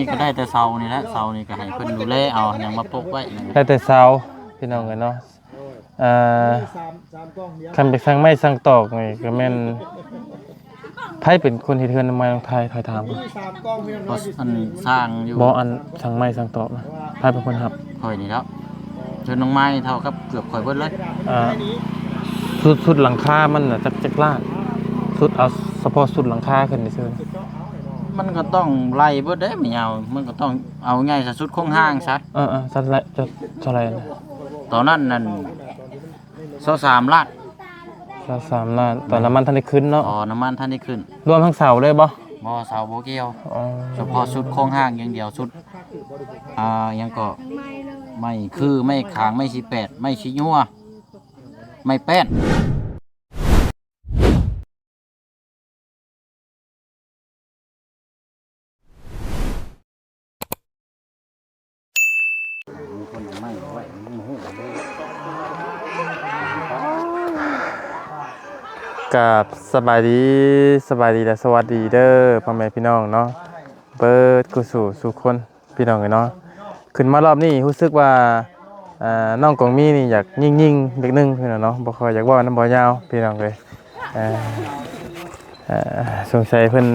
ນີ້ກໍໄດ້ແຕ່ເສົານີ້ແຫຼະ ເສົານີ້ກໍໃຫ້ເພິ່ນດູແລເອົາຫຍັງມາປົກໄວ້ ໄດ້ແຕ່ເສົາ ພີ່ນ້ອງເອີຍເນາະ. ອ່າ ຄັນໄປສັ່ງໄມ້ສັ່ງຕອກນີ້ກໍແມ່ນ ໃຜເປັນຄົນເຮັດເຮືອນນຳໄມ້ນຳໄທ ໃຜຖາມ ອັນສ້າງຢູ່ ບໍ່ ອັນສັ່ງໄມ້ສັ່ງຕອກນະ ໃຜເປັນຄົນຮັບ? ຂ້ອຍນີ້ແຫຼ້ວ ເຮືອນນ້ອງໄມ້ເທົ່າກັບເກືອບຂ້ອຍເບິດເລີຍ. ອ່າ ຊຸດ ຊຸດຫຼັງຄາມັນນະ ຈັກ ຈັກລ້ານ? ຊຸດ ເອົາສະເພາະຊຸດຫຼັງຄາຂຶ້ນຊື່ໆ ມັນກໍຕ້ອງໄລ່ເບິດເດ້ແມ່ຍາວ ມັນກໍຕ້ອງເອົາໃຫຍ່ຊະ ຊຸດໂຄງຮ່າງຊະ. ເອີໆ ເທົ່າໃດ ເທົ່າໃດ? ຕອນນັ້ນນັ້ນ ຊາວສາມລ້ານ ຊາວສາມລ້ານ ຕອນນ້ຳມັນທັນໄດ້ຂຶ້ນເນາະ. ອໍ ນ້ຳມັນທັນໄດ້ຂຶ້ນ ລວມທັງເສົາເລີຍບໍ່? ບໍ່ ເສົາບໍ່ກ່ຽວ. ອໍ ສະເພາະຊຸດໂຄງຮ່າງຢ່າງດຽວ ຊຸດ ອ່າ ຫຍັງເກາະ ໄມ້ຄື ໄມ້ຂາງ ໄມ້ສີແປດ ໄມ້ສີຍົວ ໄມ້ແປ້ນ. ກາບສະບາຍດີ ສະບາຍດີ ແລະ ສະຫວັດດີເດີພໍ່ແມ່ພີ່ນ້ອງເນາະ ເບິດຄູ່ສູ່ສູ່ຄົນ ພີ່ນ້ອງເອີຍເນາະ. ຂຶ້ນມາຮອບນີ້ຮູ້ສຶກວ່າ ອ່າ ນ້ອງກອງມີນີ້ຢາກຍິ້ງໆ ເລັກໜຶ່ງພີ່ນ້ອງເນາະ ບໍ່ຄ່ອຍຢາກເວົ້ານຳບໍ່ຍາວພີ່ນ້ອງເອີຍ. ເອີ ສົງໄສເພິ່ນ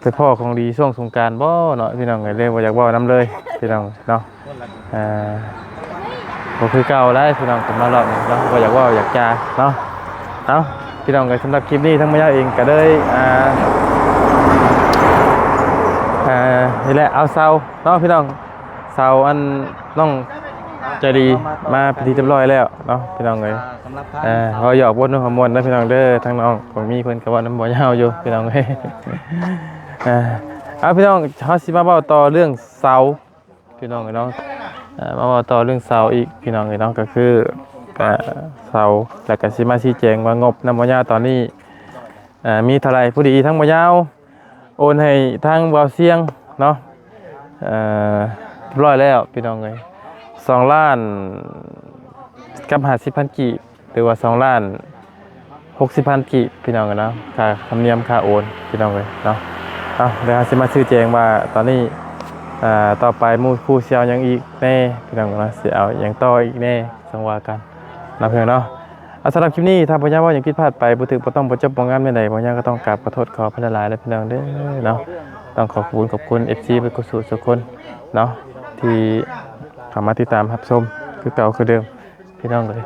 ໄປພໍ້ຂອງດີຊ່ວງສົງການບໍ່ເນາະ ພີ່ນ້ອງເອີຍ ເລີຍບໍ່ຢາກເວົ້ານຳເລີຍພີ່ນ້ອງເນາະ. ເອີ ບໍ່ຄືເກົ່າແລ້ວພີ່ນ້ອງ ຂຶ້ນມາຮອບນີ້ເນາະ ບໍ່ຢາກເວົ້າຢາກຈາເນາະ. ເອົາ ພີ່ນ້ອງເອີຍ ສຳລັບຄລິບນີ້ທາງມາຍາເອງກໍເລີຍ ອ່າ ອ່າ ນີ້ແຫຼະ ເອົາເສົາເນາະພີ່ນ້ອງ ເສົາອັນນ້ອງໃຈດີມາເປັນທີ່ຮຽບຮ້ອຍແລ້ວເນາະ ພີ່ນ້ອງເອີຍ. ເອີ ເວົ້າຫຍອກບົດຫົວມ່ວນເດີພີ່ນ້ອງເດີ ທາງນ້ອງກອງມີເພິ່ນກໍເວົ້ານຳບໍ່ຍາວຢູ່ພີ່ນ້ອງເອີຍ. ເອີ ເອົາ ພີ່ນ້ອງ ເຮົາຊິມາເວົ້າຕໍ່ເລື່ອງເສົາ ພີ່ນ້ອງເອີຍເນາະ. ເອີ ມາເວົ້າຕໍ່ເລື່ອງເສົາອີກ ພີ່ນ້ອງເອີຍເນາະ ກໍຄື ເອີ ເສົາ ແລ້ວກໍຊິມາຊີ້ແຈງວ່າງົບນຳບໍ່ຍາວຕອນນີ້ ເອີ ມີເທົ່າໃດ. ພໍດີທາງບໍ່ຍາວໂອນໃຫ້ທາງບ່າວຊຽງເນາະ ເອີ ຮຽບຮ້ອຍແລ້ວ ພີ່ນ້ອງເອີຍ ສອງລ້ານກັບຫ້າສິບພັນກີບ ຫຼືວ່າສອງລ້ານຫົກສິບພັນກີບ ພີ່ນ້ອງເອີຍເນາະ ຄ່າທຳນຽມຄ່າໂອນ ພີ່ນ້ອງເອີຍເນາະ. ເອົາ ດຽວເຮົາຊິມາຊີ້ແຈງວ່າຕອນນີ້ ເອີ ຕໍ່ໄປໝູ່ຄູ່ຊິເອົາຫຍັງອີກແດ່ ພີ່ນ້ອງເນາະ ຊິເອົາຫຍັງຕໍ່ອີກແດ່ ຈັ່ງວ່າກັນເນາະ ພີ່ນ້ອງເນາະ. ເອົາ ສຳລັບຄລິບນີ້ ຖ້າບໍ່ຢາກເວົ້າຫຍັງຜິດພາດໄປ ບໍ່ຖືກ ບໍ່ຕ້ອງ ບໍ່ຈົບ ບໍ່ງາມແນວໃດ ບໍ່ຍາກກໍຕ້ອງກາບຂໍໂທດ ຂໍອະໄພຫຼາຍໆ ເດີພີ່ນ້ອງເດີເນາະ. ຕ້ອງຂອບຄຸນ ຂອບຄຸນ ເອັຟຊີ ເບິດຄູ່ສູ່ທຸກຄົນເນາະ ທີ່ເຂົ້າມາຕິດຕາມຮັບຊົມຄືເກົ່າຄືເດີມ ພີ່ນ້ອງເອີຍ.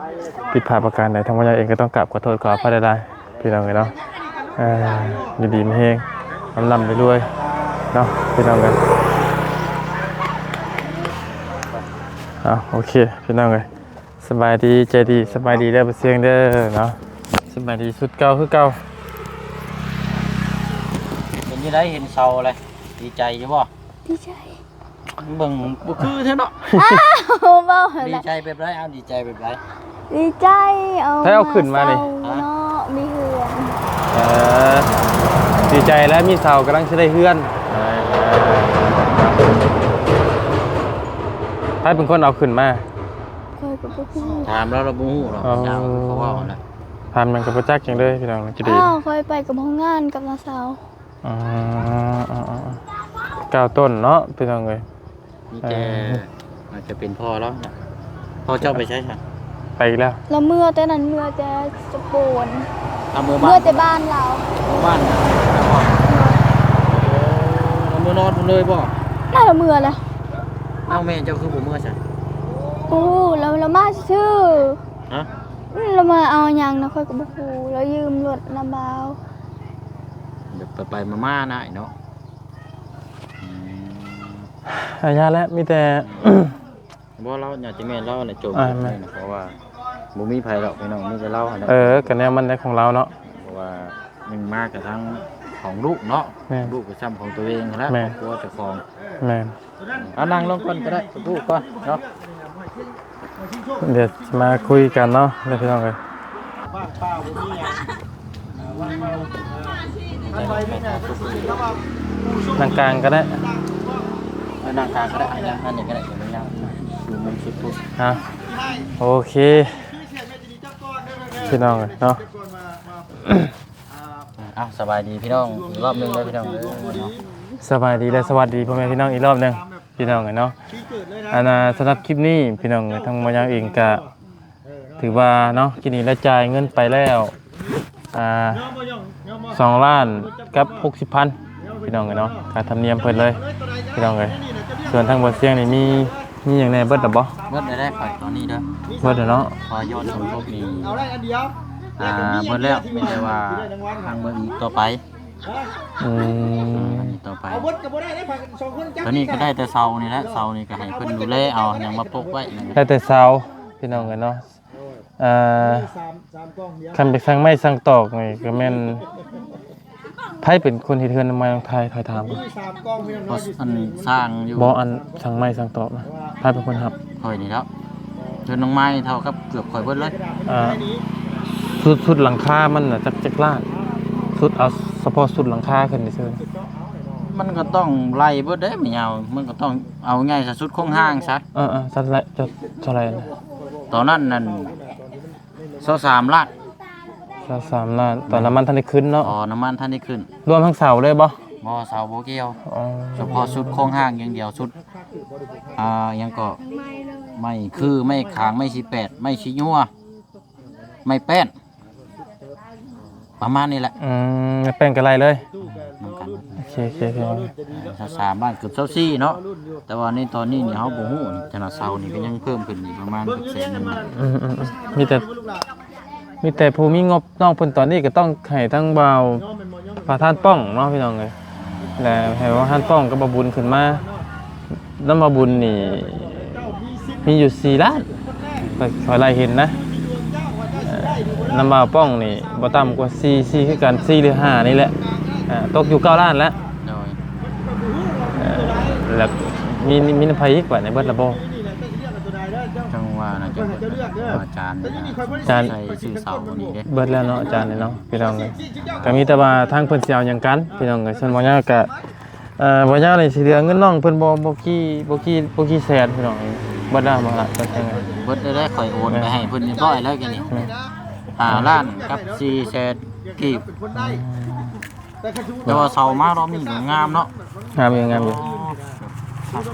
ຜິດພາດປະການໃດ ທາງພະຍາເອງກໍຕ້ອງກາບຂໍໂທດ ຂໍອະໄພຫຼາຍໆ ພີ່ນ້ອງເອີຍເນາະ. ເອີ ຢູ່ດີມີແຮງ ລ່ຳໆ ລວຍໆ ເນາະ ພີ່ນ້ອງເອີຍ. ເອົາ ໂອເຄ ພີ່ນ້ອງເອີຍ ສະບາຍດີ ໃຈດີ ສະບາຍດີເດີ ບໍ່ສຽງເດີເນາະ. ສະບາຍດີ ຊຸດເກົ່າຄືເກົ່າ. ເປັນຈັ່ງໃດ ເຫັນເສົາແລ້ວ ດີໃຈຢູ່ບໍ່? ດີໃຈ. ເບິ່ງບໍ່ຄືແທ້ເນາະ. ອ້າວ ເວົ້າຫັ້ນແຫຼະ. ດີໃຈແບບໃດ? ເອົາ ດີໃຈແບບໃດ? ດີໃຈ ເອົາ ໃຜເອົາຂຶ້ນມານີ້? ເສົາເນາະ ມີເຮືອນ. ເອີ ດີໃຈແລ້ວ ມີເສົາ ກຳລັງຊິໄດ້ເຮືອນ. ໃຜເປັນຄົນເອົາຂຶ້ນມາ? ຂ້ອຍກໍບໍ່ຮູ້. ຖາມລາວ ລາວບໍ່ຮູ້ດອກ. ເອີ ເຂົາເວົ້າຫັ້ນແຫຼະ. ຖາມຫຍັງກໍບໍ່ຈັກຫຍັງເລີຍ ພີ່ນ້ອງ ຈະດີ. ອ້າວ ຂ້ອຍໄປກັບໂຮງງານກັບນ້າສາວ. ອໍ ເກົ້າຕົ້ນເນາະ ພີ່ນ້ອງເອີຍ. ມີແຕ່ ເອີ ອາດຈະເປັນພໍ່ລາວນະ. ພໍ່ເຈົ້າໄປໃສຊະ? ໄປອີກແລ້ວ. ລາວເມືອແຕ່ນັ້ນ ເມືອແຕ່ສະໂປນ. ເອົາ ເມືອບ້ານ. ເມືອແຕ່ບ້ານລາວ. ເມືອບ້ານນະ. ເອີ ລາວເມືອນອນພຸ້ນເລີຍບໍ່? ໜ້າລາວເມືອແລ້ວ. ເອົ້າ ແມ່ເຈົ້າຄືບໍ່ເມືອຊະ? ໂອ້ ລາວ ລາວມາຊື່. ຮະ? ລາວມາເອົາຫຍັງນະ ຂ້ອຍກໍບໍ່ຮູ້. ລາວຢືມລົດນຳບ່າວ. ແບບໄປໆມາໆນະ ອ້າຍເນາະ. ອືມ ອາ ຢ່າແຫຼະ ມີແຕ່ ບໍ່ ລາວໜ້າຈະແມ່ນລາວນະ ໂຈມ ອ່າ ແມ່ນ ເພາະວ່າບໍ່ມີໃຜດອກ ພີ່ນ້ອງ ມີແຕ່ລາວຫັ້ນແຫຼະ. ເອີ ກໍແນວມັນແຫຼະຂອງລາວເນາະ. ເພາະວ່າໜຶ່ງມາກໍທັງຂອງລູກເນາະ. ແມ່ນ. ຂອງລູກກໍຊ້ຳຂອງຕົວເອງຫັ້ນແຫຼະ. ແມ່ນ. ຄອບຄົວເຈົ້າຂອງ. ແມ່ນ. ເອົາ ນັ່ງລົງກ່ອນກໍໄດ້ ສະປູກ່ອນເນາະ. ດຽວຊິມາຄຸຍກັນເນາະ ເດີພີ່ນ້ອງເອີຍ. ນັ່ງກາງກໍໄດ້. ເອີ ນັ່ງກາງກໍໄດ້. ອັນນີ້ ອັນນີ້ກໍໄດ້ ດຽວມັນຍາວ ຢູ່ມຸມສຸດພຸ້ນ. ຮະ ໂອເຄ ພີ່ນ້ອງເອີຍເນາະ. ເອົາ ສະບາຍດີພີ່ນ້ອງອີກຮອບໜຶ່ງເດີພີ່ນ້ອງເດີເນາະ. ສະບາຍດີ ແລະ ສະຫວັດດີພໍ່ແມ່ພີ່ນ້ອງອີກລອບໜຶ່ງ ພີ່ນ້ອງເອີຍເນາະ. ອັນນ່າ ສຳລັບຄລິບນີ້ ພີ່ນ້ອງເອີຍ ທາງໝໍຍາວເອງກະຖືວ່າເນາະ ກິນນີ້ລະຈ່າຍເງິນໄປແລ້ວ ອ່າ ສອງລ້ານກັບຫົກສິບພັນ ພີ່ນ້ອງເອີຍເນາະ ຄ່າທຳນຽມເພິ່ນເລີຍ ພີ່ນ້ອງເອີຍ. ສ່ວນທາງບໍ່ສຽງນີ້ມີ ມີຫຍັງແດ່ ເບິດແລ້ວບໍ່? ເບິດແລ້ວໄດ໋ ຂ້ອຍຕອນນີ້ເດີ ເບິດແລ້ວເນາະ ເພາະວ່າຍອດສົມທົບນີ້ ອ່າ ເບິດແລ້ວ ມີແຕ່ວ່າທາງເບິ່ງອີກຕໍ່ໄປ. ອືມ ອັນນີ້ຕໍ່ໄປ ຕົວນີ້ກໍໄດ້ແຕ່ເສົານີ້ແຫຼະ ເສົານີ້ກໍໃຫ້ເພິ່ນດູແລເອົາຫຍັງມາປົກໄວ້ ໄດ້ແຕ່ເສົາ ພີ່ນ້ອງເອີຍເນາະ. ເອີ ຄັນໄປສັ່ງໄມ້ສັ່ງຕອກນີ້ກໍແມ່ນ ໃຜເປັນຄົນເຮັດເຮືອນນຳໄມ້ ລອງຖ່າຍ ຖ່າຍຖາມເບິ່ງ. ອັນສ້າງຢູ່ ບໍ່ ອັນສັ່ງໄມ້ສັ່ງຕອກນະ ໃຜເປັນຄົນຮັບ? ຂ້ອຍນີ້ແຫຼ້ວ ເຮືອນນ້ອງໄມ້ເທົ່າກັບເກືອບຂ້ອຍເບິດເລີຍ. ອ່າ ຊຸດ ຊຸດຫຼັງຄາມັນນະ ຈັກ ຈັກລ້ານ? ຊຸດ ເອົາສະເພາະຊຸດຫຼັງຄາຂຶ້ນຊື່ໆ ມັນກໍຕ້ອງໄລ່ເບິດເດ້ແມ່ຍາວ ມັນກໍຕ້ອງເອົາໃຫຍ່ຊະ ຊຸດໂຄງຮ່າງຊະ. ເອີໆ ເທົ່າໃດ ເທົ່າໃດນະ? ຕອນນັ້ນນັ້ນ ຊາວສາມລ້ານ. ຊາວສາມລ້ານ ຕອນນ້ຳມັນທັນໄດ້ຂຶ້ນເນາະ? ອໍ ນ້ຳມັນທັນໄດ້ຂຶ້ນ. ລວມທັງເສົາເລີຍບໍ່? ບໍ່ ເສົາບໍ່ກ່ຽວ. ອໍ ສະເພາະຊຸດໂຄງຮ່າງຢ່າງດຽວ ຊຸດ ອ່າ ຫຍັງເກາະ ໄມ້ຄື ໄມ້ຂາງ ໄມ້ສີແປດ ໄມ້ສີຍົວ ໄມ້ແປ້ນ ປະມານນີ້ແຫຼະ. ອືມ ແປ້ນກໍໄລ່ເລີຍ ນຳກັນ. ໂອເຄ ໂອເຄ ໂອເຄ ຊາວສາມລ້ານ ເກືອບຊາວສີ່ເນາະ. ແຕ່ວ່າໃນຕອນນີ້ນີ້ເຮົາບໍ່ຮູ້ ແຕ່ລະເສົານີ້ກໍຍັງເພີ່ມຂຶ້ນອີກປະມານແສນໜຶ່ງ. ອືມໆໆ ມີແຕ່ ມີແຕ່ຜູ້ມີງົບ. ນ້ອງເພິ່ນຕອນນີ້ກໍຕ້ອງໃຫ້ທາງບ່າວ ປະທານປ້ອງເນາະ ພີ່ນ້ອງເອີຍ ແລະ ໃຫ້ປະທານປ້ອງກັບບ່າວບຸນຂຶ້ນມາ. ນຳບ່າວບຸນນີ້ມີຢູ່ສີ່ລ້ານ ຂ້ອຍ ຂ້ອຍໄລ່ເຫັນນະ. ເອີ ນຳບ່າວປ້ອງນີ້ບໍ່ຕ່ຳກວ່າສີ່ ສີ່ຄືກັນ ສີ່ຫຼືຫ້ານີ້ແຫຼະ. ເອີ ຕົກຢູ່ເກົ້າລ້ານແລ້ວ. ໂດຍ ເອີ ແລ້ວມີ ມີນຳໃຜອີກ ບາດນີ້ເບິດລະບໍ່? ຈັ່ງວ່ານະ ຈັກເບິດ ອາຈານ ອາຈານ ໃສ່ຊື່ເສົານີ້ເດ້ ເບິດແລ້ວເນາະ ອາຈານເນາະ ພີ່ນ້ອງເອີຍ. ກໍມີແຕ່ວ່າທາງເພິ່ນຊິເອົາຫຍັງກັນ ພີ່ນ້ອງເອີຍ. ສ່ວນໝໍຍາວກໍ ເອີ ໝໍຍາວນີ້ຊິເຫຼືອເງິນນ້ອງເພິ່ນບໍ່ ບໍ່ກີ່ ບໍ່ກີ່ ບໍ່ກີ່ແສນ ພີ່ນ້ອງເອີຍ. ເບິດແລ້ວບໍ່ລະ? ເບິດແລ້ວ ຂ້ອຍໂອນໄປໃຫ້ເພິ່ນຮຽບຮ້ອຍແລ້ວ ແມ່ນ ນີ້ ແມ່ນ ຫ້າລ້ານກັບສີ່ແສນກີບ. ອືມ ແຕ່ວ່າເສົາມາລອບນີ້ກໍງາມເນາະ ງາມຢູ່ ງາມຢູ່.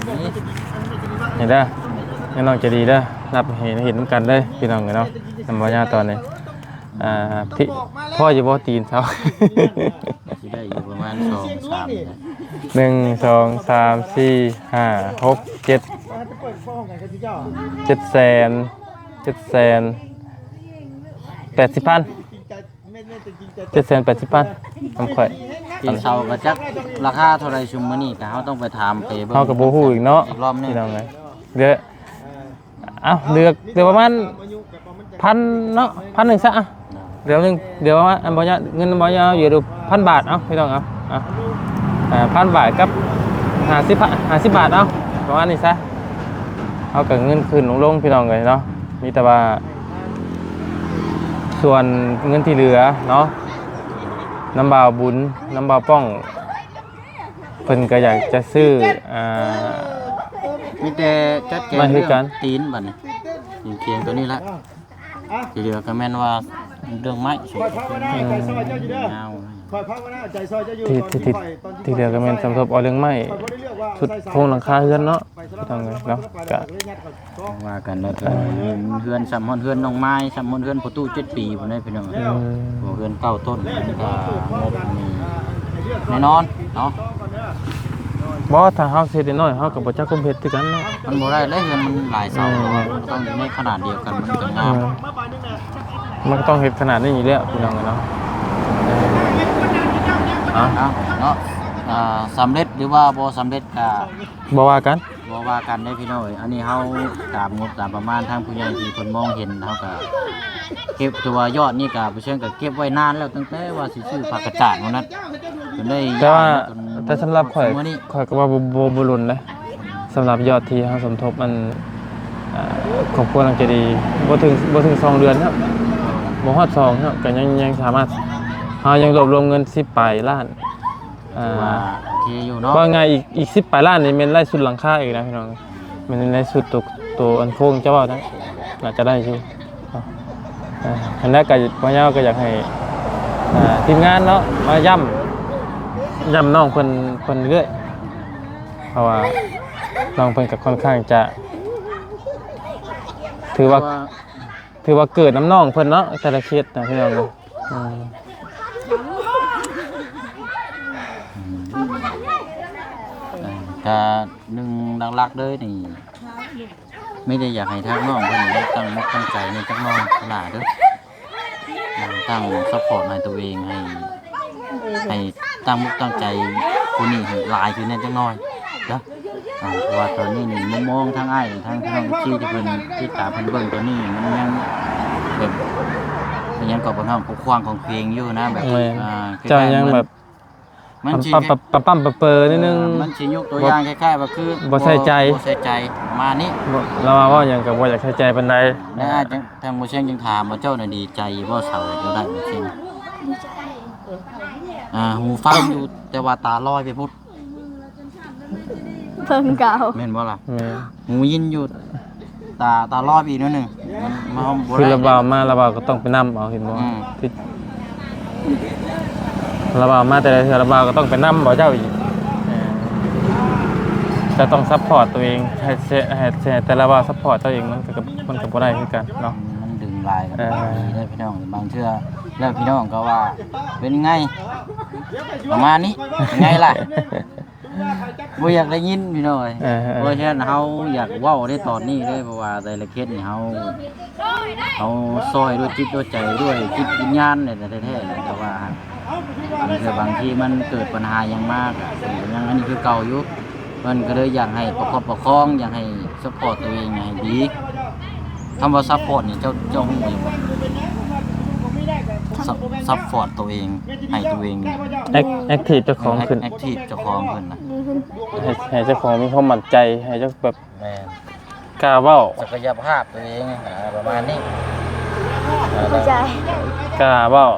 ນີ້ເດີ ນ້ອງໃຈດີເດີ ນັບໃຫ້ເຫັນນຳກັນເດີ ພີ່ນ້ອງເອີຍເນາະ. ນຳບໍ່ຍາວຕອນນີ້ ອ່າ ທີ່ ພໍຢູ່ບໍ່ຕີນເສົາ? ຊິໄດ້ຢູ່ປະມານສອງສາມ ໜຶ່ງ ສອງ ສາມ ສີ່ ຫ້າ ຫົກ ເຈັດ ເຈັດແສນ ເຈັດແສນແປດສິບພັນ. ເຈັດແສນແປດສິບພັນນຳຂ້ອຍ. ຕີນເສົາກໍຈັກລາຄາເທົ່າໃດຊຸມມື້ນີ້ ກໍເຮົາຕ້ອງໄປຖາມໄປເບິ່ງ ເຮົາກໍບໍ່ຮູ້ອີກເນາະ ອີກລອບໜຶ່ງ ພີ່ນ້ອງເອີຍ. ເດີ ເອົ້າ ເຫຼືອ ເຫຼືອປະມານພັນເນາະ ພັນໜຶ່ງຊະ. ເດືອນໜຶ່ງ ເດືອນປະມານ ອັນບໍ່ຍາກ ເງິນບໍ່ຍາກ ຢູ່ພັນບາດ ເອົາ ພີ່ນ້ອງ ເອົາ ເອົາ ອ່າ ພັນບາດກັບຫ້າສິບ ຫ້າສິບບາດ ເອົາ ປະມານນີ້ຊະ. ເຮົາກໍເງິນຂຶ້ນລົງໆ ພີ່ນ້ອງເອີຍເນາະ. ມີແຕ່ວ່າ ສ່ວນເງິນທີ່ເຫຼືອເນາະ ນຳບ່າວບຸນ ນຳບ່າວປ້ອງ ເພິ່ນກໍຢາກຈະຊື້ ອ່າ ມີແຕ່ຈັດແຈງເລື່ອງຕີນບັດນີ້ ຕີນຄຽງຕົວນີ້ລະ. ທີ່ເຫຼືອກໍແມ່ນວ່າເລື່ອງໄມ້ ອືມ ຍາວ ທີ່ ທີ່ ທີ່ ທີ່ເຫຼືອກໍແມ່ນສົມທົບເອົາເລື່ອງໄມ້ ຊຸດໂຄງຫຼັງຄາເຮືອນເນາະ ພີ່ນ້ອງເອີຍເນາະ. ກະ ວ່າກັນເນາະ ເອີ ເຮືອນສ່ຳຮອດເຮືອນນ້ອງມາຍ ສ່ຳຮອດເຮືອນພໍ່ຕູ້ເຈັດປີພຸ້ນເດ້ ພີ່ນ້ອງ. ອືມ ໂອ້ ເຮືອນເກົ້າຕົ້ນ ມັນກໍງົບນີ້ແນ່ນອນເນາະ. ບໍ່ ຖ້າເຮົາເຮັດນ້ອຍໆ ເຮົາກໍບໍ່ຈັກຄຸມເຮັດຄືກັນເນາະ. ມັນບໍ່ໄດ້ເດ້ ເຮືອນມັນຫຼາຍເສົາ ອືມ ມັນກໍຕ້ອງຢູ່ໃນຂະໜາດດຽວກັນ ມັນກໍງາມ. ອືມ ມັນກໍຕ້ອງເຮັດຂະໜາດນີ້ຢູ່ແລ້ວ ພີ່ນ້ອງເນາະ. ເອົາ ເອົາເນາະ ອ່າ ສຳເລັດ ຫຼືວ່າບໍ່ສຳເລັດກໍບໍ່ວ່າກັນ ບໍ່ວ່າກັນເດ້ພີ່ນ້ອງເອີຍ. ອັນນີ້ເຮົາຕາມງົບຕາມປະມານ ທາງຜູ້ໃຫຍ່ທີ່ເພິ່ນມອງເຫັນ ເຮົາກໍເກັບ ຖືວ່າຍອດນີ້ກໍ ຜູ້ເຊີງກໍເກັບໄວ້ນານແລ້ວ ຕັ້ງແຕ່ວ່າຊິຊື້ຜ້າກະຈາດມື້ນັ້ນ ຈົນໄດ້ ແຕ່ວ່າ ແຕ່ສຳລັບຂ້ອຍ ຂ້ອຍກໍວ່າບໍ່ ບໍ່ ບໍ່ດົນເດ້ ສຳລັບຍອດທີ່ເຮົາສົມທົບ ອັນ ອ່າ ຄອບຄົວນາງໃຈດີ ບໍ່ເຖິງ ບໍ່ເຖິງສອງເດືອນເນາະ ບໍ່ຮອດສອງເນາະ ກໍຍັງ ຍັງສາມາດ ເຮົາຍັງລວບລວມເງິນສິບປາຍລ້ານ. ອ່າ ຖືວ່າໂອເຄຢູ່ເນາະ ວ່າງ່າຍ ອີກ ອີກສິບປາຍລ້ານນີ້ແມ່ນໄດ້ຊຸດຫຼັງຄາອີກນະ ພີ່ນ້ອງ. ແມ່ນໄດ້ຊຸດໂຕ ໂຕອັນໂຄ້ງເຈົ້າເວົ້ານະ ໜ້າຈະໄດ້ຢູ່. ອ່າ ອັນນັ້ນກໍ ພະເຈົ້າກໍຢາກໃຫ້ ອ່າ ທີມງານເນາະ ມາຢ້ຳ ຢ້ຳນ້ອງເພິ່ນ ເພິ່ນເລື້ອຍ ເພາະວ່ານ້ອງເພິ່ນກໍຄ່ອນຂ້າງຈະ ຖືວ່າ ຖືວ່າເກີດນຳນ້ອງເພິ່ນເນາະ ແຕ່ລະເຂດນະພີ່ນ້ອງເນາະ. ອືມ ອືມ ກໍໜຶ່ງຫຼັກໆເລີຍນີ້ ມີແຕ່ຢາກໃຫ້ທາງນ້ອງເພິ່ນນີ້ໄດ້ຕັ້ງອົກຕັ້ງໃຈແດ່ຈັກໜ່ອຍຫຼ້າເດີ. ຕັ້ງຊັບພອດໃຫ້ຕົວເອງ ໃຫ້ ໃຫ້ຕັ້ງອົກຕັ້ງໃຈກວ່ານີ້ໃຫ້ຫຼາຍຂຶ້ນແດ່ຈັກໜ່ອຍເດີ. ອ່າ ເພາະວ່າຕອນນີ້ນີ້ມຸມມອງທາງອ້າຍ ທາງ ທາງເອັຟຊີທີ່ເພິ່ນຕິດຕາມເພິ່ນເບິ່ງຕອນນີ້ ມັນຍັງແບບ ເປັນຫຍັງກໍບໍ່ນ້ອງ ຂວາງຂອງເຄງຢູ່ນະ ແບບ ແມ່ນ ອ່າ ເຈົ້າຍັງແບບ ມັນຊິ ປະປ້ຳປະເປີນິດໜຶ່ງ ເອີ ມັນຊິຍົກຕົວຢ່າງຄ້າຍໆວ່າຄື ບໍ່ໃສ່ໃຈ ບໍ່ໃສ່ໃຈປະມານນີ້. ລາວວ່າເວົ້າຫຍັງກໍບໍ່ຢາກໃສ່ໃຈປານໃດ. ແລ້ວອ້າຍຈັ່ງ ທາງໝໍຊຽງຈຶ່ງຖາມວ່າ ເຈົ້ານະດີໃຈບໍ່ເຊົາ ເຈົ້າໄດ້ໝໍຊຽງ? ອ່າ ຫູຟັງຢູ່ ແຕ່ວ່າຕາລອຍໄປພຸ້ນ. ເພິ່ນເກົ່າ ແມ່ນບໍ່ລະ? ແມ່ນ. ຫູຍິນຢູ່ ຕາ ຕາລອຍໄປອີກໜ້ອຍໜຶ່ງ ມັນ ມັນບໍ່ໄດ້ ຄືລະບ່າວມາ ລະບ່າວກໍຕ້ອງໄປນຳເອົາ ເຫັນບໍ່? ອືມ ຄືລະບ່າວມາແຕ່ລະເທື່ອ ລະບ່າວກໍຕ້ອງໄປນຳບໍ່ເຈົ້າອີກ. ເອີ ເຈົ້າຕ້ອງຊັບພອດຕົວເອງ ໃຫ້ ໃຫ້ ໃຫ້ແຕ່ລະບ່າວຊັບພອດຕົວເອງ ມັນກໍ ມັນກໍບໍ່ໄດ້ຄືກັນເນາະ. ມັນດຶງຫຼາຍກໍ ເອີ ບໍ່ດີເດີພີ່ນ້ອງ. ບາງເທື່ອແລ້ວພີ່ນ້ອງກໍວ່າ ເປັນໄງ ປະມານນີ້ ເປັນໄງລະ? ບໍ່ຢາກໄດ້ຍິນພີ່ນ້ອງເອີຍ. ເອີ ເອີ ເພາະສະນັ້ນເຮົາຢາກເວົ້າໃນຕອນນີ້ເລີຍ ເພາະວ່າແຕ່ລະເຂດນີ້ເຮົາ ເຮົາຊ່ອຍດ້ວຍຈິດດ້ວຍໃຈ ດ້ວຍຈິດວິນຍານແທ້ໆ ແຕ່ວ່າບາງເທື່ອບາງທີມັນເກີດບັນຫາຫຍັງມາ ກໍຍັງອັນນີ້ຄືເກົ່າຢູ່. ເພິ່ນກໍເລີຍຢາກໃຫ້ປະຄັບປະຄອງ ຢາກໃຫ້ຊັບພອດຕົວເອງໃຫ້ດີ. ຄຳວ່າຊັບພອດນີ້ ເຈົ້າ ເຈົ້າຮູ້ຢູ່ບໍ່? ຊັບ ຊັບພອດຕົວເອງ ໃຫ້ຕົວເອງ ແອັກ ແອັກທີບເຈົ້າຂອງຂຶ້ນ ແອັກ ແອັກທີບເຈົ້າຂອງຂຶ້ນນະ ໃຫ້ ໃຫ້ເຈົ້າຂອງມີຄວາມໝັ້ນໃຈ ໃຫ້ເຈົ້າແບບ ແມ່ນ ກ້າເວົ້າ ສັກກະຍະພາບຕົວເອງ ອ່າ ປະມານນີ້ ເຂົ້າໃຈ ກ້າເວົ້າ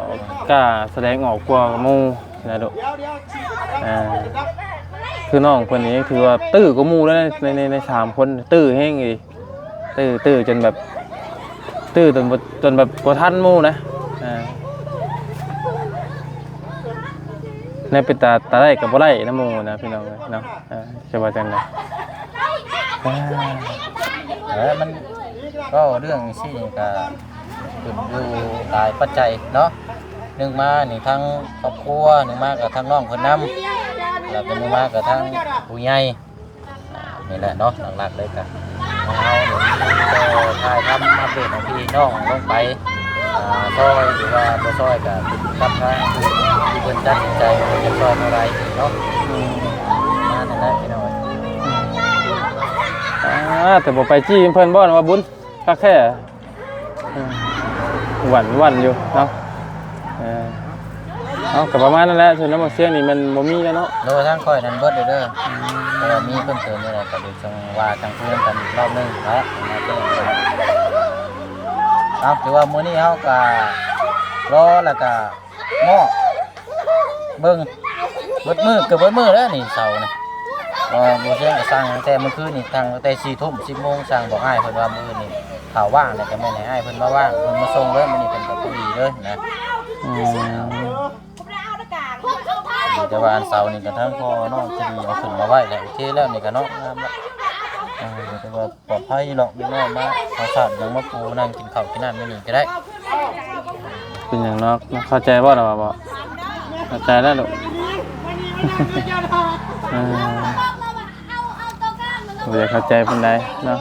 ກ້າສະແດງອອກກວ່າໝູ່ນະລູກ. ອ່າ ຄືນ້ອງເພິ່ນນີ້ຖືວ່າຕື້ກວ່າໝູ່ແລ້ວ ໃນ ໃນ ໃນສາມຄົນ ຕື້ແຮງອີ່ຫຼີ. ຕື້ ຕື້ຈົນແບບ ຕື້ຈົນບໍ່ ຈົນແບບບໍ່ທັນໝູ່ນະ. ອ່າ ແນວເປັນຕາ ຕາໄດ້ກໍບໍ່ໄດ້ນຳໝູ່ນະ ພີ່ນ້ອງເອີຍເນາະ. ອ່າ ຈະວ່າຈັ່ງໃດ? ອ່າ ເອີ ມັນ ເວົ້າເລື່ອງຈັ່ງຊີ້ນີ້ກໍຂຶ້ນຢູ່ຫຼາຍປັດໄຈເນາະ. ໜຶ່ງມານີ້ທັງຄອບຄົວ ໜຶ່ງມາກໍທັງນ້ອງເພິ່ນນຳ ແລ້ວກໍໜຶ່ງມາກໍທັງຜູ້ໃຫຍ່. ອ່າ ນີ້ແຫຼະເນາະ ຫຼັກໆເລີຍກະ ເຮົານີ້ມີແຕ່ຖ່າຍທຳອັບເດດໃຫ້ພີ່ນ້ອງລົງໄປ ອ່າ ຊ່ອຍ ຫຼືວ່າບໍ່ຊ່ອຍກະຂຶ້ນກັບທາງທີ່ເພິ່ນຕັດສິນໃຈວ່າເພິ່ນຈະຊ່ອຍເທົ່າໃດເນາະ. ອືມ ປະມານນັ້ນແຫຼະພີ່ນ້ອງ. ອ່າ ແຕ່ບໍ່ໄປຈີ້ເພິ່ນບໍ່ນະວ່າບຸນ ຄັກແທ້. ເອີ ຫວັ່ນໆຢູ່ເນາະ. ເອີ ເອົາ ກໍປະມານນັ້ນແຫຼະ ສ່ວນນ້ຳໝາກຊຽງນີ້ມັນບໍ່ມີແລ້ວເນາະ. ໂດຍ ທາງຂ້ອຍນັ້ນເບິດເລີຍເດີ. ອືມ ແຕ່ວ່າມີເພີ່ມເຕີມຈັ່ງໃດກໍເດີຈັ່ງວ່າ ຈັ່ງຄຸຍກັນອີກຮອບໜຶ່ງເນາະ. ເອົາ ຖືວ່າມື້ນີ້ເຮົາກໍລໍ ແລ້ວກໍ ເນາະ ເບິ່ງ ເບິດມື້ ເກືອບເບິດມື້ແລ້ວນີ້ ເສົານີ້. ເອີ ໝໍຊຽງກໍສັ່ງຕັ້ງແຕ່ມື້ຄືນນີ້ ຕັ້ງແຕ່ສີ່ທຸ່ມ ສິບໂມງ ສັ່ງບອກອ້າຍເພິ່ນວ່າມື້ອື່ນນີ້ຖ້າວ່າງແລ້ວກໍແມ່ນໃຫ້ອ້າຍເພິ່ນມາວາງ ເພິ່ນມາສົ່ງເລີຍ. ມື້ນີ້ເພິ່ນກໍພໍດີເລີຍນະ. ອືມ ແຕ່ວ່າອັນເສົານີ້ກໍທັງພໍ່ນ້ອງເພິ່ນເອົາຂຶ້ນມາໄວ້ແລ້ວ ໂອເຄແລ້ວ ນີ້ກໍເນາະ ງາມແລ້ວ. ເອີ ແຕ່ວ່າ ປອດໄພດອກ ເດັກນ້ອຍມາເອົາສາດຫຍັງມາປູນັ່ງກິນເຂົ້າກິນນ້ຳຢູ່ນີ້ກໍໄດ້. ເປັນຫຍັງເນາະ ເຂົ້າໃຈບໍ່ລະວ່າບໍ່? ເຂົ້າໃຈແລ້ວລູກ. ເອີ ບໍ່ຢາກເຂົ້າໃຈປານໃດເນາະ.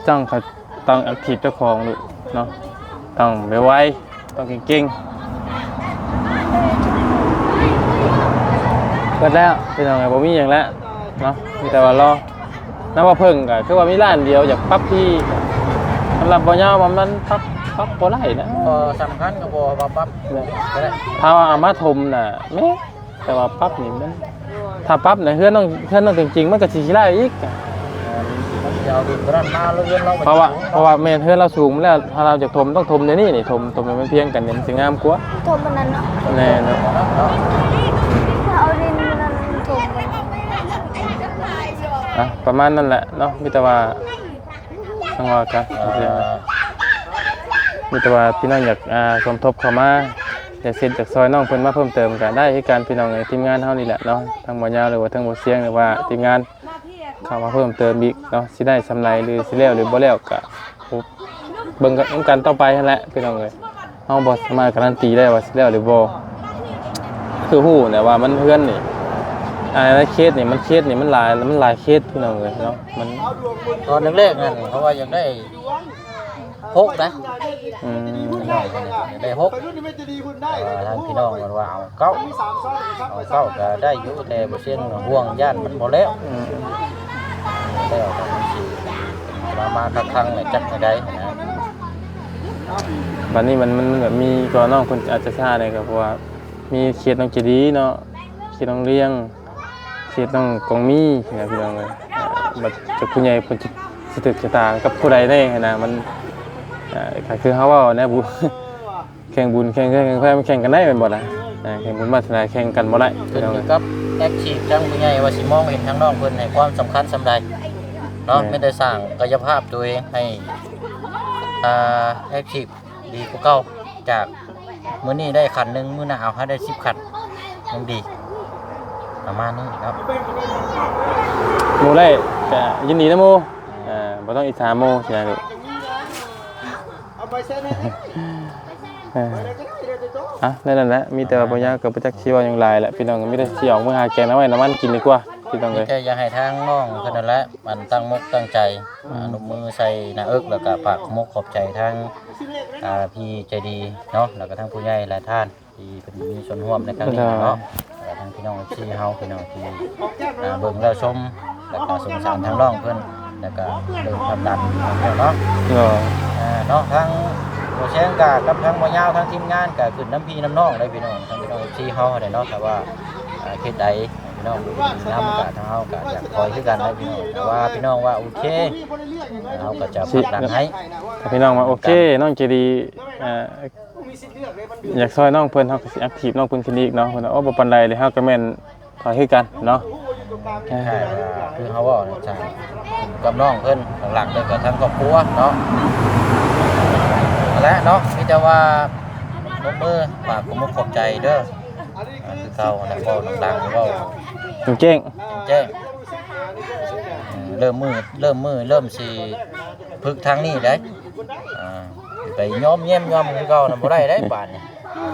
ຕ້ອງເຂົ້າ ຕ້ອງແອັກທີບເຈົ້າຂອງລູກເນາະ ຕ້ອງໄວໆ ຕ້ອງເກັ່ງໆ. ເບິດແລ້ວພີ່ນ້ອງເອີຍ ບໍ່ມີຫຍັງແລ້ວເນາະ ມີແຕ່ວ່າລໍ. ນ້ຳວ່າເພິ່ງກໍຄືວ່າມີຮ້ານດຽວ ຢາກປັບທີ່ ສຳລັບບໍ່ຍາວວ່າມັນປັບ ປັບບໍ່ໄດ້ນະ. ບໍ່ສຳຄັນກໍບໍ່ວ່າປັບ ແມ່ນ ກໍໄດ້ ຖ້າວ່າເອົາມາຖົມນະແມ່ນ ແຕ່ວ່າປັບນີ້ມັນ ຖ້າປັບໃນເຮືອນນ້ອງ ເຮືອນນ້ອງເປັງຈິງ ມັນກໍຊິຂີ້ຮ້າຍອີກ. ມັນຊິເອົາດິນຕົວນັ້ນມາ ແລ້ວເຮືອນລາວ ເພາະວ່າ ເພາະວ່າແມ່ນເຮືອນລາວສູງແລ້ວ ຖ້າລາວຢາກຖົມ ຕ້ອງຖົມແນວນີ້ນີ້ ຖົມ ຖົມໃຫ້ມັນພຽງກັນນີ້ ມັນຊິງາມກວ່າ ຖົມອັນນັ້ນເນາະ. ແນ່ເນາະ ເອົາດິນອັນນັ້ນຖົມ. ອ່ະ ປະມານນັ້ນແຫຼະເນາະ ມີແຕ່ວ່າ ຈັ່ງວ່າກັນ ເອີ ມີແຕ່ວ່າພີ່ນ້ອງຢາກ ອ່າ ສົມທົບເຂົ້າມາ ຢາກເຊັດຢາກຊ່ອຍນ້ອງເພິ່ນມາເພີ່ມເຕີມກໍໄດ້ຄືກັນພີ່ນ້ອງເອີຍ ທີມງານເຮົານີ້ແຫຼະເນາະ ທາງບໍ່ຍາວ ຫຼືວ່າທາງບໍ່ຊຽງ ຫຼືວ່າທີມງານເຂົ້າມາເພີ່ມເຕີມອີກເນາະ ຊິໄດ້ສ່ຳໃດ ຫຼືຊິແລ້ວ ຫຼືບໍ່ແລ້ວກໍ ເບິ່ງກັນນຳກັນຕໍ່ໄປຫັ້ນແຫຼະພີ່ນ້ອງເອີຍ ເຮົາບໍ່ສາມາດກາຣັນຕີໄດ້ວ່າຊິແລ້ວຫຼືບໍ່ ຄືຮູ້ແຫຼະວ່າມັນເຮືອນນີ້ ອ່າ ໃນເຂດນີ້ ມັນເຂດນີ້ມັນຫຼາຍ ມັນຫຼາຍເຂດພີ່ນ້ອງເອີຍເນາະ ມັນ ຕອນແລກໆນັ້ນເຂົາວ່າຢາກໄດ້ຫົກນະ ອືມ ຢາກໄດ້ຫົກ ເອີ ທາງພີ່ນ້ອງເພິ່ນວ່າເອົາເກົ້າ ເອົາເກົ້າກໍໄດ້ຢູ່ ແຕ່ບໍ່ຊຽງຫ່ວງຢ້ານມັນບໍ່ແລ້ວ ອືມ ແລ້ວກໍມັນຊິມາ ມາຄັກຄັງແລ້ວຈັກແນວໃດນະ ບັດນີ້ມັນ ມັນ ມັນແບບມີ ກໍນ້ອງເພິ່ນອາດຈະຊ້າແດ່ກໍເພາະວ່າມີເຂດນ້ອງເຈດີເນາະ ເຂດນ້ອງລຽງ ເຂດນ້ອງກອງມີນະພີ່ນ້ອງເອີຍ ອ່າ ບັດເຈົ້າຜູ້ໃຫຍ່ເພິ່ນຊິ ຊິຖືກຊະຕາກັບຜູ້ໃດແດ່ຫັ້ນນະ ມັນ ອ່າ ກໍຄືເຮົາເວົ້ານະ ບຸ ແຂ່ງບຸນແຂ່ງເຮືອນແຂ່ງໄຟມັນແຂ່ງກັນໄດ້ແມ່ນບໍ່ລະ ອ່າ ແຂ່ງບຸນວາສະໜາແຂ່ງກັນບໍ່ໄດ້ ຂຶ້ນຢູ່ກັບແອັກທີບທາງຜູ້ໃຫຍ່ວ່າຊິມອງເຫັນທາງນ້ອງເພິ່ນໃຫ້ຄວາມສຳຄັນສ່ຳໃດເນາະ ແມ່ນ ມີແຕ່ສ້າງກາຍະພາບຕົວເອງໃຫ້ ອ່າ ແອັກທີບດີກວ່າເກົ່າ ຈາກມື້ນີ້ໄດ້ຂັ້ນໜຶ່ງ ມື້ໜ້າເອົາໃຫ້ໄດ້ສິບຂັ້ນຍັງດີ ປະມານນີ້ເນາະ ໝູ່ໄດ້ກໍຍິນດີນຳໝູ່ ອ່າ ບໍ່ຕ້ອງອິດສາໝູ່ຊິນະລູກ ເອົາໃບເຊັນໃຫ້ເດ້ ເອີ ອ່ະ ແນວນັ້ນແຫຼະ ມີແຕ່ວ່າບໍ່ຍາວກໍບໍ່ຈັກຊິເວົ້າຫຍັງຫຼາຍແຫຼະ ພີ່ນ້ອງ ມີແຕ່ຊິອອກເມືອຫາແກງໜໍ່ໄມ້ໜໍ່ມັນກິນດີກວ່າ ພີ່ນ້ອງເອີຍ ມີແຕ່ຢາກໃຫ້ທາງນ້ອງເພິ່ນນັ້ນແຫຼະ ອັນຕັ້ງມົກຕັ້ງໃຈ ອືມ ອາ ລົງມືໃສ່ໜ້າເອິກ ແລ້ວກໍຝາກຂອບມົກຂອບໃຈທາງ ອ່າ ພີ່ໃຈດີເນາະ ແລ້ວກໍທາງຜູ້ໃຫຍ່ຫຼາຍທ່ານ ທີ່ເພິ່ນມີສ່ວນຮ່ວມໃນຄັ້ງນີ້ເນາະ ແລ້ວກໍທາງພີ່ນ້ອງເອັຟຊີເຮົາ ພີ່ນ້ອງທີ່ ອ່າ ເບິ່ງແລ້ວຊົມ ແລ້ວກໍສົງສານທາງນ້ອງເພິ່ນ ແລ້ວກໍເລື່ອງຄວາມດັນຂອງເພິ່ນເນາະ ໂດຍ ອ່າ ເນາະ ທາງບໍ່ແຊງກະກັບທາງບໍ່ຍາວ ທາງທີມງານກະຂຶ້ນນຳພີ່ນຳນ້ອງເດ້ພີ່ນ້ອງ ທາງພີ່ນ້ອງເອັຟຊີເຮົາຫັ້ນແຫຼະເນາະ ຖ້າວ່າ ອ່າ ເຂດໃດພີ່ນ້ອງນຳກະ ທາງເຮົາກະຢາກຊ່ອຍຄືກັນເດ້ພີ່ນ້ອງ ຖ້າວ່າພີ່ນ້ອງວ່າໂອເຄ ເຮົາກໍຈະຜັກດັນໃຫ້ ຖ້າພີ່ນ້ອງວ່າໂອເຄ ນ້ອງໃຈດີ ອ່າ ຢາກຊ່ອຍນ້ອງເພິ່ນ ເຮົາກໍຊິແອັກທີບນ້ອງເພິ່ນຂຶ້ນອີກເນາະ ເພິ່ນວ່າ ໂອ້ ບໍ່ປານໃດເດ ເຮົາກໍແມ່ນຊ່ອຍຄືກັນເນາະ ຄືເຮົາເວົ້ານະ ກັບນ້ອງເພິ່ນ ຫຼັກໆເລີຍກໍທັງຄອບຄົວເນາະ ນັ້ນແຫຼະເນາະ ມີແຕ່ວ່າລົງມືຝາກຂອບອົກຂອບໃຈເດີ ອ່າ ຄືເກົ່າຫັ້ນແຫຼະ ເວົ້າດັງໆ ເວົ້າແຈ້ງໆ ແຈ້ງໆ ເລີ່ມມື້ ເລີ່ມມື້ ເລີ່ມຊິຝຶກທາງນີ້ໄດ໋ ອ່າ ໄປຍ້ອມແຍ້ມຍ້ອມຄືເກົ່ານະ ບໍ່ໄດ້ໄດ໋ບາດນີ້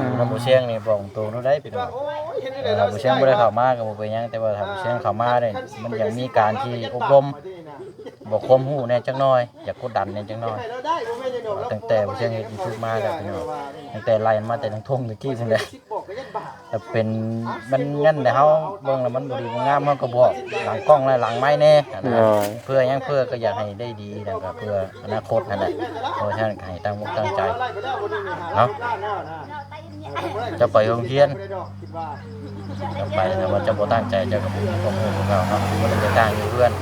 ອືມ ນຳບໍ່ຊຽງນີ້ບອກຕົງເລີຍໄດ໋ພີ່ນ້ອງ ເອີ ຖ້າບໍ່ຊຽງບໍ່ໄດ້ເຂົ້າມາກໍບໍ່ເປັນຫຍັງ ແຕ່ວ່າຖ້າບໍ່ຊຽງເຂົ້າມາເດ້ ມັນຢາກມີການທີ່ອົບຮົມ ບອກຄວາມຮູ້ແດ່ຈັກໜ່ອຍ ຢາກກົດດັນແດ່ຈັກໜ່ອຍ ຕັ້ງແຕ່ບໍ່ຊຽງເຮັດຢູທູບມາແລ້ວພີ່ນ້ອງ ຕັ້ງແຕ່ໄລ່ມາແຕ່ທາງທົ່ງຕະກີ້ພຸ້ນແຫຼະ ແຕ່ເປັນ ມັນນັ້ນແຫຼະ ເຮົາເບິ່ງແລ້ວມັນບໍ່ດີບໍ່ງາມ ເຮົາກໍບອກຫຼັງກ້ອງແລະຫຼັງໄມແດ່ ໂດຍ ເພື່ອຫຍັງ ເພື່ອກໍຢາກໃຫ້ໄດ້ດີ ແລ້ວກໍເພື່ອອະນາຄົດຫັ້ນແຫຼະ ເພາະສະນັ້ນກໍໃຫ້ຕັ້ງອົກຕັ້ງໃຈເນາະ ເຈົ້າໄປໂຮງຮຽນ ເຈົ້າໄປ ຖ້າວ່າເຈົ້າບໍ່ຕັ້ງໃຈ ເຈົ້າກໍບໍ່ມີຄວາມຮູ້ຄືເກົ່າເນາະ ບໍ່ໄດ້ໄປຕັ້ງຢູ່ເຮືອນ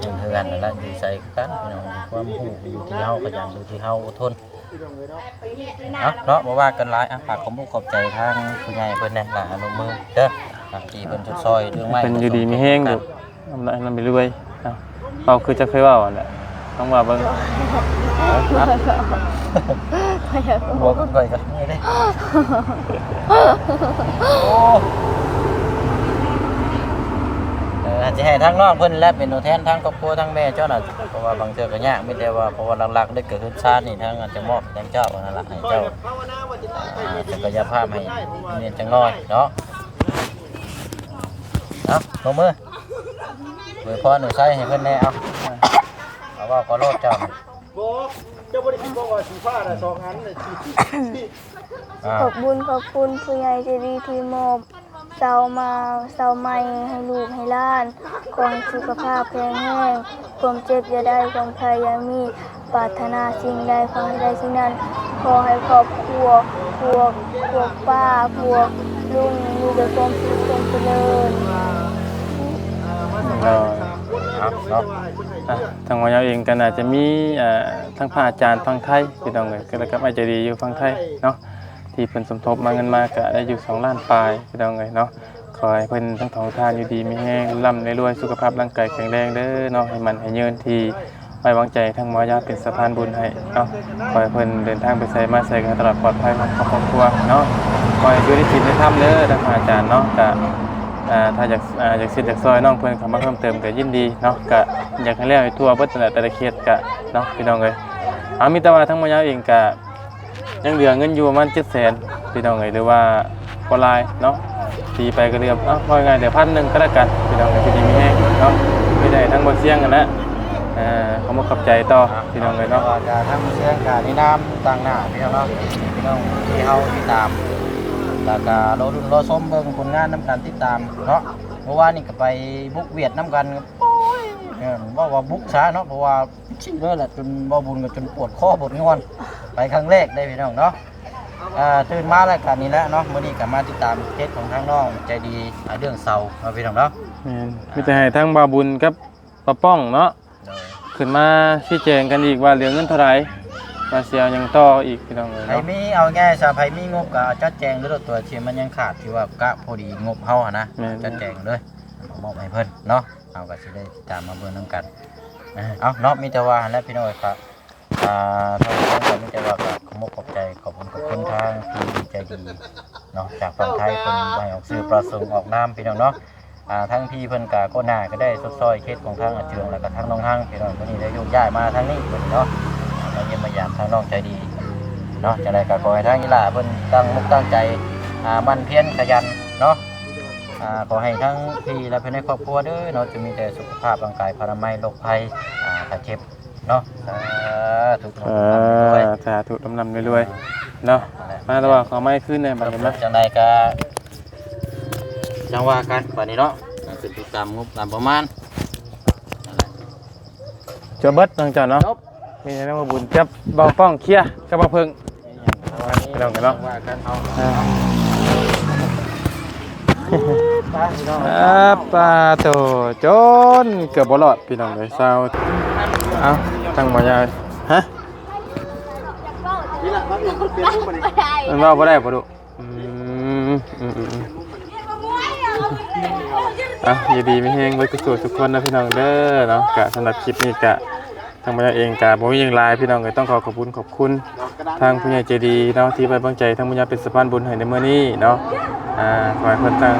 ຢູ່ເຮືອນນັ້ນແຫຼະ ຢູ່ໃສຄືກັນ ພີ່ນ້ອງ ຄວາມຮູ້ຢູ່ທີ່ເຮົາ ຂະຫຍັນຢູ່ທີ່ເຮົາ ອົດທົນ ເອົາເນາະ ບໍ່ວ່າກັນຫຼາຍ ອ່ະ ຝາກຂອບອົກຂອບໃຈທາງຜູ້ໃຫຍ່ເພິ່ນແດ່ ລະອະນຸໂມເດີ ອ່າ ທີ່ເພິ່ນຊົດຊ່ອຍເລື່ອງໄມ້ ເພິ່ນຢູ່ດີມີແຮງ ເດີ້ ລຳລວຍ ເອົາ ເວົ້າຄືເຈົ້າເຄີຍເວົ້າຫັ້ນແຫຼະ ລອງເວົ້າເບິ່ງ ບໍ່ກັນໄປກັນເດ້ ໂອ້ ເອີ ອາດຈະໃຫ້ທາງນ້ອງເພິ່ນແຫຼະ ເປັນຕົວແທນທາງຄອບຄົວ ທາງແມ່ເຈົ້ານະ ເພາະວ່າບາງເທື່ອກໍຍາກ ມີແຕ່ວ່າ ເພາະວ່າຫຼັກໆເດ້ກໍເຮືອນຊານນີ້ ທາງອາດຈະມອບໃຫ້ທາງເຈົ້າຫັ້ນລະ ໃຫ້ເຈົ້າ ອ່າ ສັກກະຍະພາບໃຫ້ແມ່ນຈັກໜ້ອຍເນາະ ເອົາ ລົງມື ອວຍພອນອວຍໄຊໃຫ້ເພິ່ນແດ່ ເອົາ ເອົາ ເວົ້າກໍໂລດເຈົ້າ ບໍ່ ເຈົ້າບໍ່ໄດ້ຄິດບໍ່ວ່າສີຟ້ານະ ສອງອັນນະ ອ່າ ຂອບບຸນຂອບຄຸນຜູ້ໃຫຍ່ໃຈດີທີ່ມອບເສົາມາ ເສົາໃໝ່ໃຫ້ລູກໃຫ້ຫຼານ ຂໍໃຫ້ສຸຂະພາບແຂງແຮງ ຄວາມເຈັບຢ່າໄດ້ ຄວາມໄຂ້ຢ່າມີ ປາດຖະໜາສິ່ງໃດ ຂໍໃຫ້ໄດ້ສິ່ງນັ້ນ ຂໍໃຫ້ຄອບຄົວ ພວກ ພວກປ້າ ພວກລຸງ ມີແຕ່ຄວາມສຸກຄວາມຈະເລີນ. ເອີ ເອົາເນາະ ອ່ະ ທາງບ່າວຍາວເອງກໍໜ້າຈະມີ ເອີ ທັງພະອາຈານຝັ່ງໄທ ພີ່ນ້ອງເອີຍ ແລ້ວກໍອ້າຍໃຈດີຢູ່ຝັ່ງໄທເນາະ ທີ່ເພິ່ນສົມທົບມາ ເງິນມາກໍໄດ້ຢູ່ສອງລ້ານປາຍ ພີ່ນ້ອງເອີຍເນາະ. ຂໍໃຫ້ເພິ່ນທັງສອງທ່ານຢູ່ດີມີແຮງ ລ່ຳໃຫ້ລວຍ ສຸຂະພາບຮ່າງກາຍແຂງແຮງເດີເນາະ ໃຫ້ໝັ້ນໃຫ້ຍືນທີ່ ໄວ້ວາງໃຈທາງໝໍຢາເປັນສະພານບຸນໃຫ້ເນາະ. ຂໍໃຫ້ເພິ່ນເດີນທາງໄປໃສມາໃສກໍໃຫ້ຕະຫຼອດປອດໄພ ຄອບຄອບຄົວເນາະ. ຂໍໃຫ້ຢູ່ໃນສິນໃນທຳເດີ ທາງພະອາຈານເນາະ. ກະ ອ່າ ຖ້າຢາກ ອ່າ ຢາກຊິດຢາກຊ່ອຍນ້ອງເພິ່ນເຂົ້າມາເພີ່ມເຕີມກໍຍິນດີເນາະ. ກະຢາກໃຫ້ແລ້ວໃຫ້ທົ່ວເບິດນັ້ນແຫຼະ ແຕ່ລະເຂດກະເນາະ ພີ່ນ້ອງເອີຍ. ເອົາ ມີແຕ່ວ່າທາງໝໍຢາເອງກະ ຍັງເຫຼືອເງິນຢູ່ປະມານເຈັດແສນ ພີ່ນ້ອງເອີຍ ຫຼືວ່າບໍ່ຫຼາຍເນາະ. ຕີໄປກໍເດືອນ ເອົາ ເວົ້າງ່າຍໆ ເດືອນພັນໜຶ່ງກໍແລ້ວກັນ ພີ່ນ້ອງເອີຍ. ຢູ່ດີມີແຮງເນາະ. ມີແຕ່ທາງບໍ່ສຽງຫັ້ນແຫຼະ ເອີ ຂອບອົກຂອບໃຈຕໍ່ ພີ່ນ້ອງເອີຍເນາະ. ແຕ່ວ່າກໍທາງບໍ່ສຽງກໍໃນນາມຕ່າງໜ້າ ພີ່ນ້ອງເນາະ ພີ່ນ້ອງທີ່ເຮົາຕິດຕາມ ແລ້ວກໍລໍລຸ້ນລໍຊົມເບິ່ງຜົນງານນຳກັນ ຕິດຕາມເນາະ. ເມື່ອວານນີ້ກໍໄປບຸກຫວຽດນຳກັນ ໂອ້ຍ ເອີ ເວົ້າວ່າບຸກຊະເນາະ ເພາະວ່າ ເລີຍແຫຼະ ຈົນເວົ້າບຸນກໍຈົນປວດຄໍປວດງ່ອນ ໄປຄັ້ງແລກໄດ້ພີ່ນ້ອງເນາະ. ອ່າ ຕື່ນມາແລ້ວກໍນີ້ແຫຼະເນາະ ມື້ນີ້ກໍມາຕິດຕາມເຄສຂອງທາງນ້ອງໃຈດີ ອ່າ ເລື່ອງເສົາເນາະ ພີ່ນ້ອງເນາະ. ແມ່ນ ມີແຕ່ໃຫ້ທາງບ່າວບຸນກັບປ້າປ້ອງເນາະ ໂດຍ ຂຶ້ນມາຊີ້ແຈງກັນອີກວ່າເຫຼືອເງິນເທົ່າໃດ ວ່າຊິເອົາຫຍັງຕໍ່ອີກ ພີ່ນ້ອງເອີຍເນາະ. ໃຜມີ ເອົາງ່າຍຊະ ໃຜມີງົບກໍຈັດແຈງໂລດ ຕົວທີ່ມັນຍັງຂາດ ທີ່ວ່າກະພໍດີງົບເຮົາຫັ້ນນະ ແມ່ນ ຈັດແຈງເລີຍ ມອບໃຫ້ເພິ່ນເນາະ. ເຮົາກໍຊິໄດ້ຕິດຕາມມາເບິ່ງນຳກັນ. ເອົາເນາະ ມີແຕ່ວ່າຫັ້ນແຫຼະພີ່ນ້ອງເອີຍ. ກໍ ອ່າ ທາງເຮົາກໍມີແຕ່ວ່າກໍຂອບອົກຂອບໃຈ ຂອບຄຸນຂອບຄຸນທາງທີ່ໃຈດີເນາະ ຈາກຝັ່ງໄທ ເພິ່ນບໍ່ໃຫ້ອອກຊື່ປະສົງອອກນາມ ພີ່ນ້ອງເນາະ. ອ່າ ທາງພີ່ເພິ່ນກໍກ່ອນໜ້າກໍໄດ້ຊົດຊ່ອຍເຄສຂອງທາງອາເຈືອງ ແລ້ວກໍທາງນ້ອງຮັງ ພີ່ນ້ອງ. ມື້ນີ້ໄດ້ໂຍກຍ້າຍມາທາງນີ້ເພິ່ນເນາະ ມາຢ້ຽມມາຢາມທາງນ້ອງໃຈດີເນາະ. ຈັ່ງໃດກໍຂໍໃຫ້ທາງອີ່ຫຼ້າເພິ່ນຕັ້ງອົກຕັ້ງໃຈ ອ່າ ໝັ່ນພຽນຂະຫຍັນເນາະ. ອ່າ ຂໍໃຫ້ທັງພີ່ ແລະ ພາຍໃນຄອບຄົວເດີເນາະ ຈົ່ງມີແຕ່ສຸຂະພາບຮ່າງກາຍພະລາໄມ ໂລກໄພ ອ່າ ໄຂ້ເຈັບເນາະ. ສາທຸ ເອີ ສາທຸ ລ່ຳໆລວຍໆເນາະ. ມາແລ້ວວ່າຂໍໄມ້ຄືນແດ່ບັດນີ້ມາ. ຈັ່ງໃດກໍຈັ່ງວ່າກັນບັດນີ້ເນາະ ກໍຂຶ້ນຢູ່ຕາມງົບຕາມປະມານ. ຈົບເບິດນ້ອງເຈົ້າເນາະ ຈົບ ມີແຕ່ນ້ອງບຸນກັບບ່າວປ້ອງເຄຍກັບບ່າວເພິ່ງ ພີ່ນ້ອງເນາະ. ວ່າກັນເອົາ ອ່າ ໄປພີ່ນ້ອງ ອ່າ ປາໂຕ ຈົນເກືອບບໍ່ລອດ ພີ່ນ້ອງເອີຍ. ຊາວ ເອົ້າ ຕັ້ງບໍ່ຍາວ ຮະ ນີ້ລະ ມັນເປັນຮູບບັດນີ້ ມັນເວົ້າບໍ່ໄດ້ບໍ່ລູກ? ອືມ ອືມໆໆ ອ່ະ ຢູ່ດີມີແຮງເບິດທຸກຄົນນະ ພີ່ນ້ອງເດີເນາະ. ກະສຳລັບຄລິບນີ້ກະ ທາງບັນຍາເອງກະບໍ່ມີຫຍັງຫຼາຍ ພີ່ນ້ອງເອີຍ. ຕ້ອງຂໍຂອບຄຸນຂອບຄຸນທາງຜູ້ໃຫຍ່ໃຈດີເນາະ ທີ່ໄວ້ວາງໃຈທາງບັນຍາເປັນສະພານບຸນໃຫ້ໃນມື້ນີ້ເນາະ. ອ່າ ຂໍໃຫ້ເພິ່ນຕັ້ງ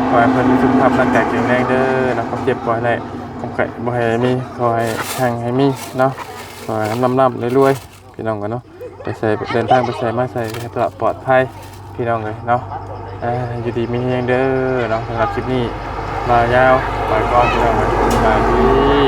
ຂໍໃຫ້ເພິ່ນມີສຸຂະພາບຮ່າງກາຍແຂງແຮງເດີເນາະ. ຄວາມເຈັບບໍ່ໃຫ້ໄດ້ ຄວາມໄຂ້ບໍ່ໃຫ້ມີ ຂໍໃຫ້ຮັ່ງໃຫ້ມີເນາະ. ຂໍໃຫ້ລ່ຳໆລວຍໆ ພີ່ນ້ອງກັນເນາະ. ໄປໃສ ເດີນທາງໄປໃສມາໃສໃຫ້ປອດໄພ ພີ່ນ້ອງເອີຍເນາະ. ອ່າ ຢູ່ດີມີແຮງເດີເນາະ. ສຳລັບຄລິບນີ້ ບ່າວຍາວ ໄປກ່ອນ ພີ່ນ້ອງເອີຍ. ສະບາຍດີ.